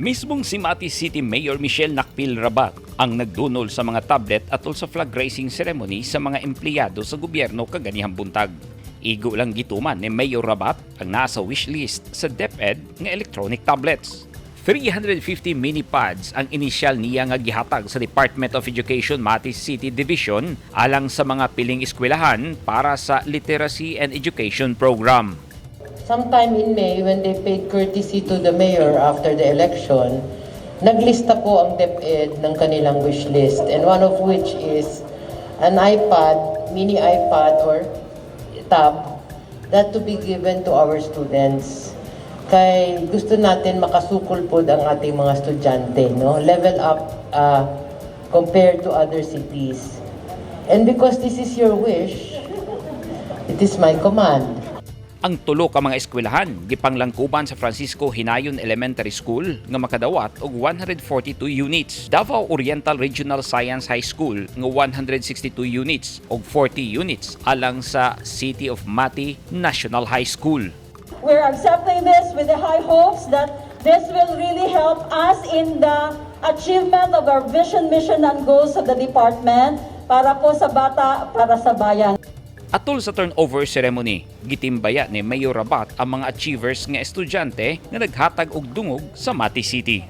Mismong si Mati City Mayor Michelle Nakpil Rabat ang nagdunol sa mga tablet atol sa flag raising ceremony sa mga empleyado sa gobyerno kaganihang buntag. Igo lang gituman ni Mayor Rabat ang nasa wishlist sa DepEd nga electronic tablets. 350 mini pads ang inisyal niya nga gihatag sa Department of Education Mati City Division alang sa mga piling eskwelahan para sa Literacy and Education Program. Sometime in May, when they paid courtesy to the mayor after the election, naglista po ang DepEd ng kanilang wish list, and one of which is an iPad, mini iPad or tab that to be given to our students. Kay gusto natin makasukol po ang ating mga estudyante, no? Level up compared to other cities. And because this is your wish, it is my command. Ang tulo ka mga eskwelahan gipanglangkuban sa Francisco Hinayon Elementary School nga makadawat og 142 units, Davao Oriental Regional Science High School nga 162 units ug 40 units alang sa City of Mati National High School. We're accepting this with the high hopes that this will really help us in the achievement of our vision, mission, and goals of the department para po sa bata, para sa bayan. Atol sa turnover ceremony, gitimbaya ni Mayor Rabat ang mga achievers nga estudyante nga naghatag og dungog sa Mati City.